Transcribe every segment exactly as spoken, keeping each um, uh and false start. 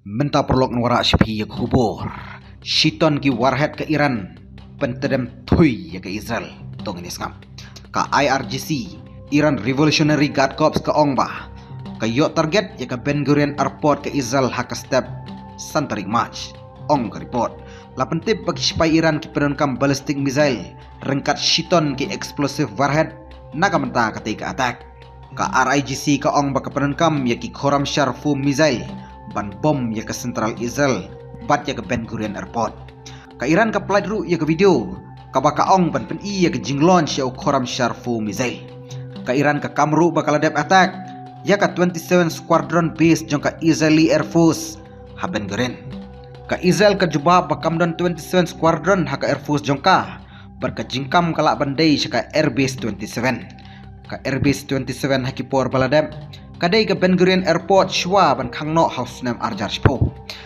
Mynta paralok ngan wanrah sha phi ïa ka khubor. Shiton ki warhead ka Iran ban tdem thui ïa ka Israel. To ngin ïa sngap. Ka I R G C, Iran Revolutionary Guard Corps, ka ong ba ka ïoh target ïa ka Ben Gurion Airport ka Israel ha ka step san tarik March, ong ka report. La pyntip ba ki sipai Iran ki pyndonkam ballistic missile ryngkat shiton ki explosive warhead na ka bynta katei ka attack. Ka R I G C ka ong ba ka pyndonkam ïa ki Khorramshahr four missile ban bom ïa ka central Israel bad ïa ka Ben Gurion Airport. Ka Iran ka pynlait ruh ïa ka video kaba ka ong ban pyni ïa ka jinglaunch ïa u Khorramshahr four missile. Ka Iran ka kam ruh ba ka la dep attack ïa ka twenty-seven Squadron base jong ka Israeli Air Force ha Ben Gurion. Ka Israel ka jubab ba kam don twenty-seven Squadron ha ka Air Force jong ka, bad ka jingkam ka lah ban dei sha ka Air Base twenty-seven. Ka Air Base twenty-seven ha ki por ba la dep ka dei ka Ben Gurion Airport shuwa ban khang noh ha u snem ar hajar shiphew.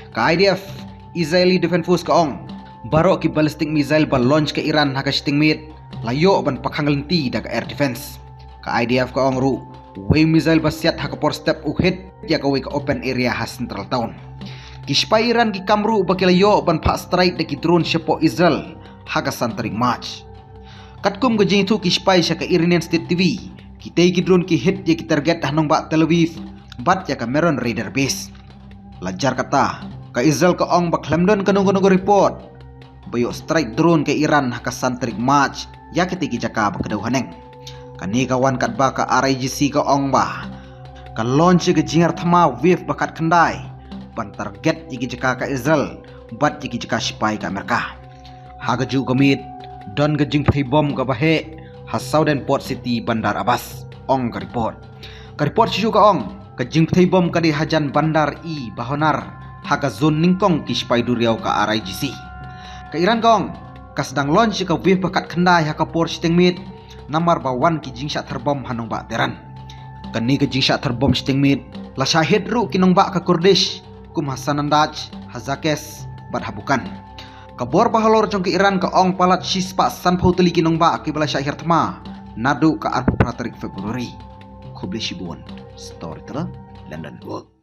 Ka I D F, Israeli Defense Force, ka ong baroh ki ballistic missile ba launch ka Iran ha ka shiteng miet la ïoh ban pakhang lynti da ka air defense. Ka I D F ka ong ruh, wei missile ba siat ha ka por step u hit ïa kawei ka open area ha central town. Ki sipai Iran ki kam ruh ba ki la ïoh ban phah strike da ki drone shapoh Israel ha ka san tarik March. Katkum ka jingïathuh ki sipai sha ka Iranian State T V, kitei ki drone ki hit ïa ki target ha nongbah Tel Aviv bad ïa ka Meron Radar Base. La jar kata, ka Israel ka ong ba khlem don kano kano ka report ba ïoh strike drone ka Iran ha ka san tarik March ïa kitei ki jaka ba kdew haneng. Kane ka wan katba ka R I G C ka ong ba ka launch ïa ka jinghiar thma wave ba khatkhyndai ban target ïa ki jaka ka Israel bad ïa ki jaka sipai ka Amerika. Ha kajuh ka miet, don ka jingpyrthei bom kaba heh ha sawdong port city Bandar Abbas, ong ka report. Ka report shuh shuh ka ong, ka jingpyrthei bom ka dei hajan Bandar-e-Bahonar, ha ka zone nyngkong ki sipai duriaw ka R I G C. Ka Iran ka ong ka sdang launch ïa ka wave ba khatkhyndai ha ka por shiteng miet, namar ba wan ki jingshah thar bom ha nongbah Tehran. Kane ka jingshah thar bom shiteng miet la shah hit ruh ki nongbah ka Kurdish, kum ha Sanandaj, ha Zakes bad ha Bukan. Ka bor bahalor jong ka Iran ka ong palat shispah sanphew tylli ki nongbah kiba la shah hiar thma naduh ka arphew phra tarik February. Khublei shibun. Storyteller, London Work.